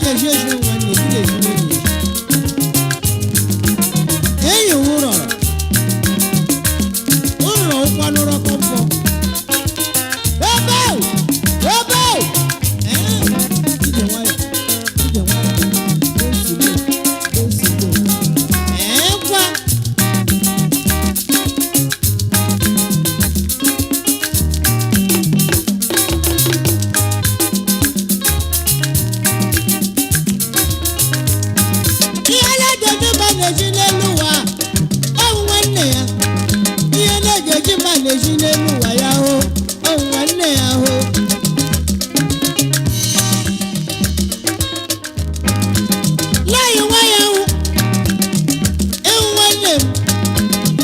na-eji eji nwanne gị na-eji enyi. Enyi wụrọ ụrọ ụkwanụ rọkọ mfọ. Ebe ebe ee, ije nwayọ, ije nwayọ, ozugbo ozugbo ee kwa. Ihe na-eji mma na-eji n'elu ụwa ọwụ nwanne ya. Ihe na-eji mma na-eji n'elu ụwa ya hụ ọwụ nwanne ya hụ. Layi nwa ya hụ ịhụ nwanne m.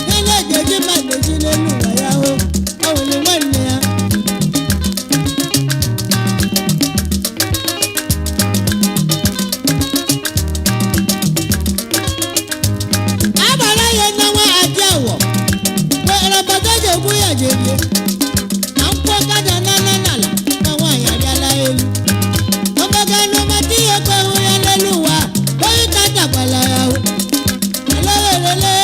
Ihe na-eji mma na-eji n'elu ụwa ya hụ ọwụ nwanne ya. Agbara ya n'ọnwa adị awọ were jegbu ya jerie na mkpọkada nana n'ala na nwaanyị abịala elu ọbaganụmata ihe kwehu ya n'elu ụwa onye tatakwala ya hụ alewelele.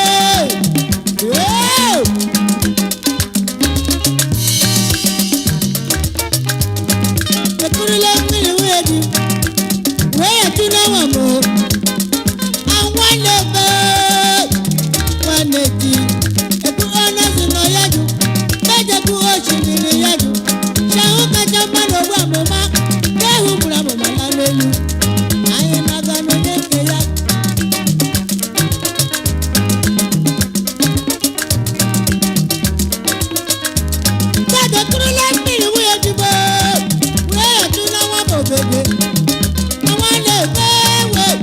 Ekurula mmiri nwunye di wee ya tu n'ọnwa mụ àwọn lè nwanne di ebu ọnụ si nọ ya jụ mejekwu osimiri ya jụ shahụ kacha mma n'ogbu amụma kehu gburu amụma ya n'elu anyị na-aga n'onye nke ya. Dade kurula mmiri nwunye dịbò wee ya tụ n'ọnwa ma obebe àwọn lè fẹ́ wee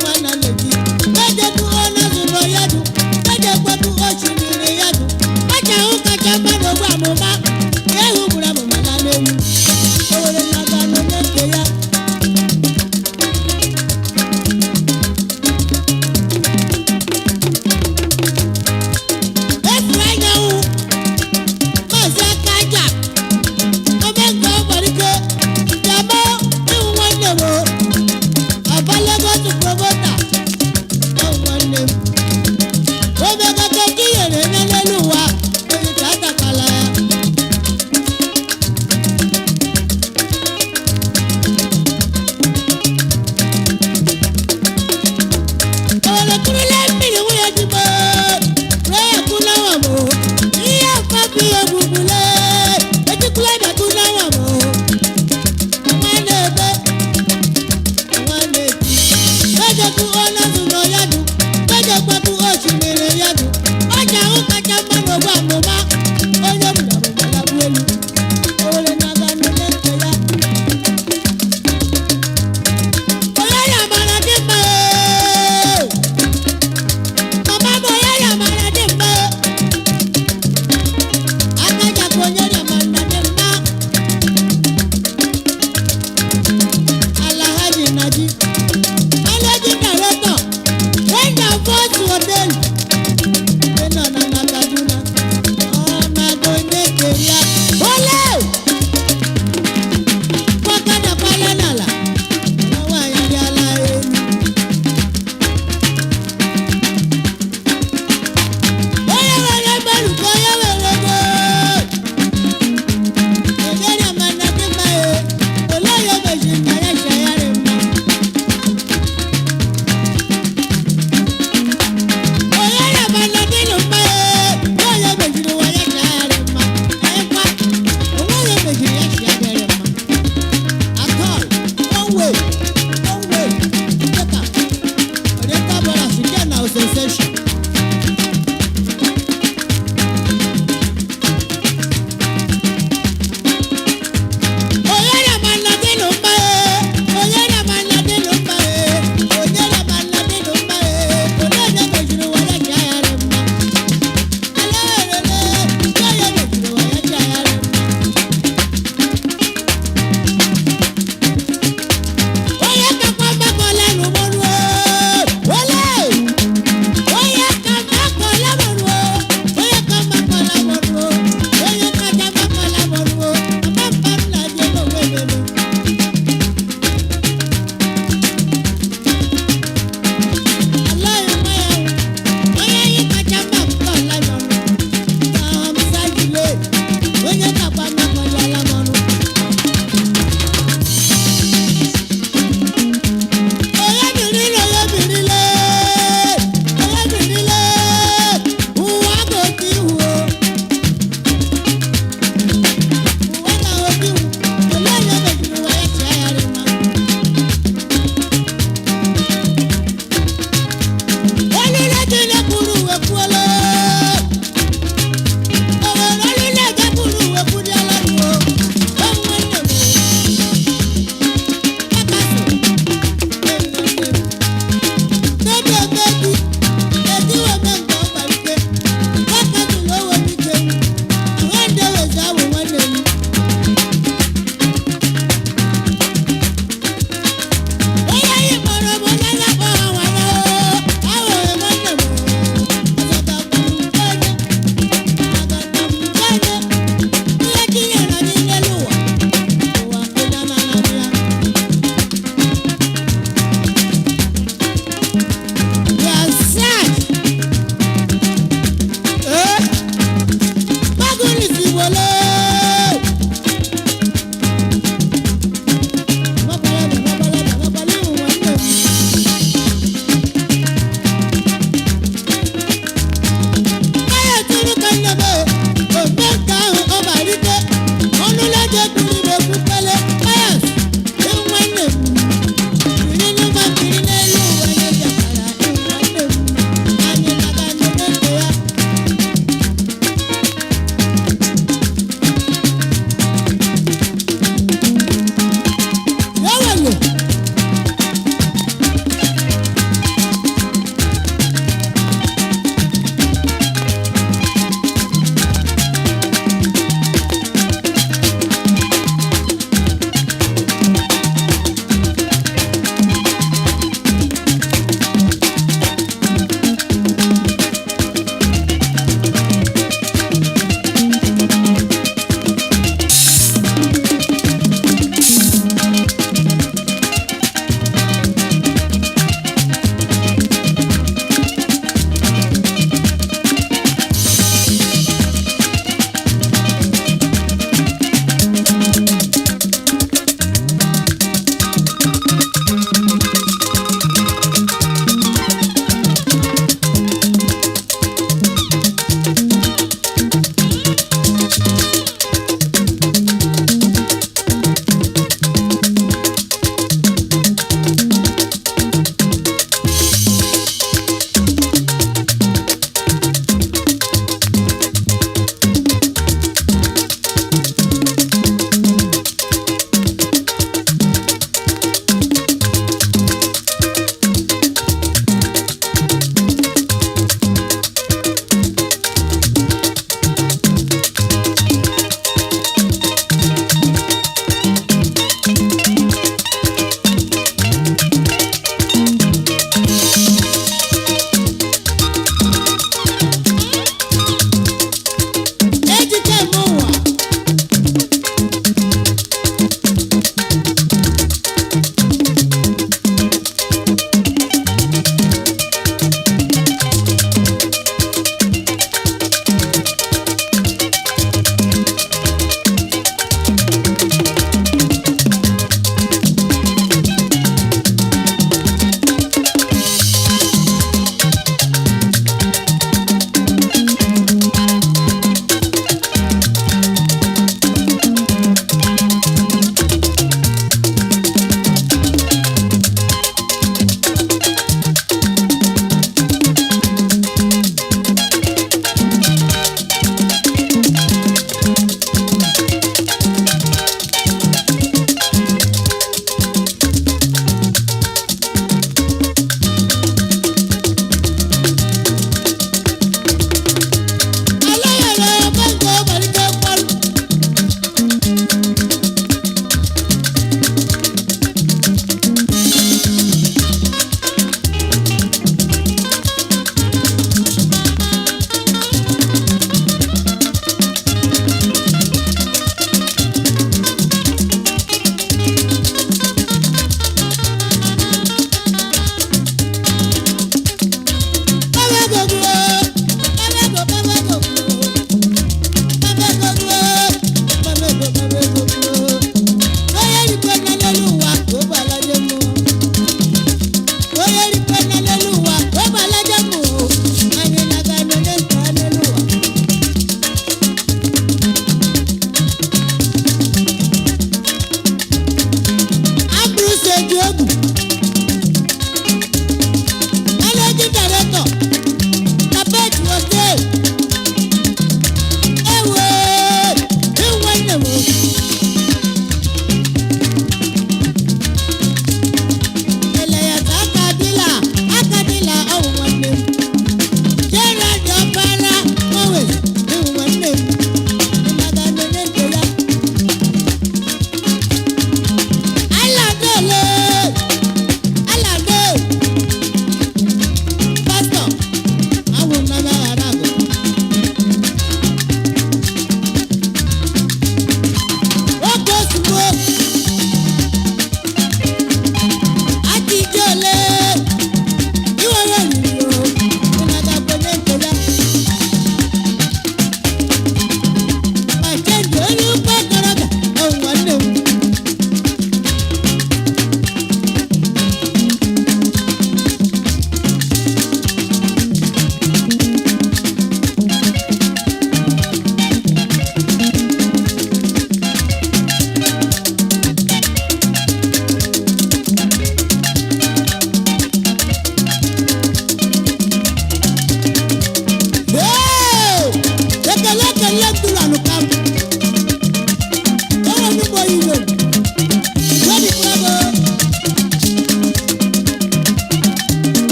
nwanna lèji mejekwu ọnụ si nọ ya jụ mejekwu osimiri ya jụ kachahụ kacha mma n'ogbu amụma ehu gburu amụma ya n'elu owere na-aga n'onye nke ya. Efuru anyanwụ maazị Akaja omenka ọgbarike bịama.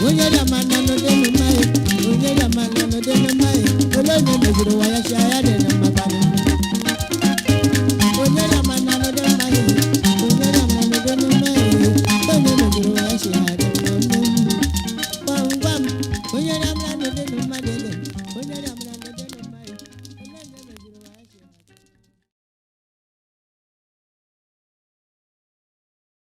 Onye rịamana n'odenu mmaye, onye rịamana n'odenu mmaye. Ole onye meziri ụwa ya si ya dị na mma.